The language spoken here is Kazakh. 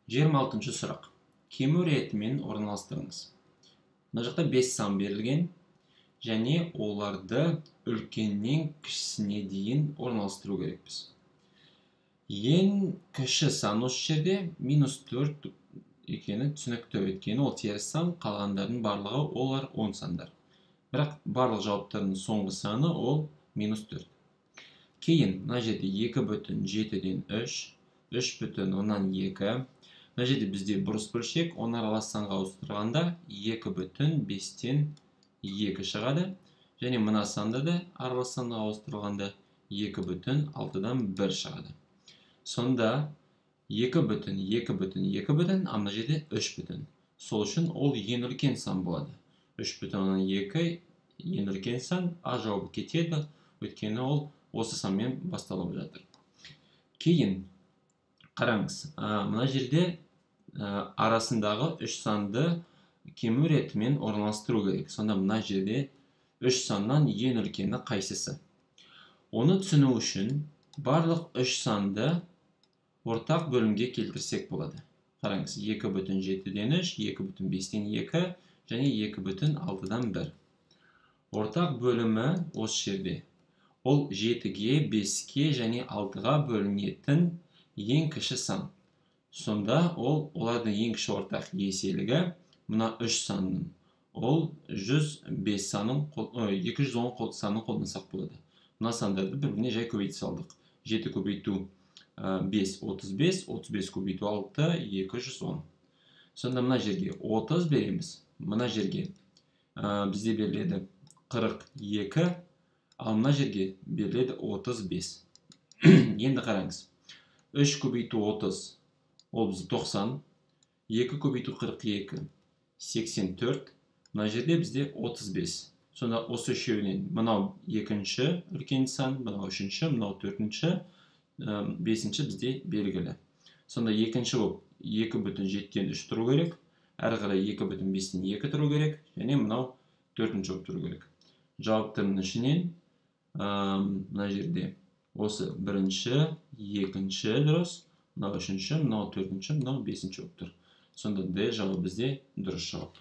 26-шы сұрақ. Кему ретімен орналастырыңыз. Мына жақта 5 сан берілген және оларды үлкеннен кішісіне дейін орналастыру керекпіз. Ең кіші сан осы жерде -4 екені түсінікті, өйткені ол теріс сан, қалғандардың барлығы олар оң сандар. Бірақ барлық жауаптардың соңғы саны ол -4. Кейін мына жерде 2,7-ден 3, 3,2. Мына жерде бізде бұрыс бөлшек, оны аралас санға ауыстырғанда 2,5-тен 2 шығады. Және мына санды да аралас санға ауыстырғанда 2,6-дан 1 шығады. Сонда 2,2, 2,2, а мына жерде 3,. Сол үшін ол ең үлкен сан болады. 3,2 ең үлкен сан, А жауабы кетеді, өйткені ол осы санмен басталып жатыр. Кейін қараңыз, мына жерде арасындағы 3 санды кему ретімен орналастыру керек. Сонда мына жерде 3 саннан ең үлкені қайсысы? Оны түсіну үшін барлық 3 санды ортақ бөлімге келтірсек болады. Қараңыз, 2,7-ден 3, 2,5-тен 2 және 2,6-дан 1. Ортақ бөлімі осы жерде. Ол 7-ге, 5-ке және 6-ға бөлінетін ең кіші сан. Сонда ол олардың ең кіші ортақ еселігі мына 3 санның. Ол 105 санын, 210 санын қолдансақ болады. Мына сандарды бір-біріне жай көбейте салдық. 7 көбейту 5, 35, 35 көбейту 6, 210. Сонда мына жерге 30 береміз. Мына жерге бізде беріледі 42, ал мына жерге беріледі 35. Енді қараңыз. 3 көбейту 30, ол бізде 90. 2 көбейту 42, 84. Мына жерде бізде 35. Сонда осы үшеуінен мынау екінші үлкен сан, мынау үшінші, мынау төртінші, бесінші бізде белгілі. Сонда екінші болып 2,7-ден 3 тұру керек, әрі қарай 2,5-тен 2 тұру керек, және мынау төртінші болып тұру керек. Жауаптардың ішінен мына жерде осы бірінші, екінші дұрыс, мынау үшінші, мынау төртінші, мынау бесінші болып тұр. Сонда Д жауабы бізде дұрыс жауап.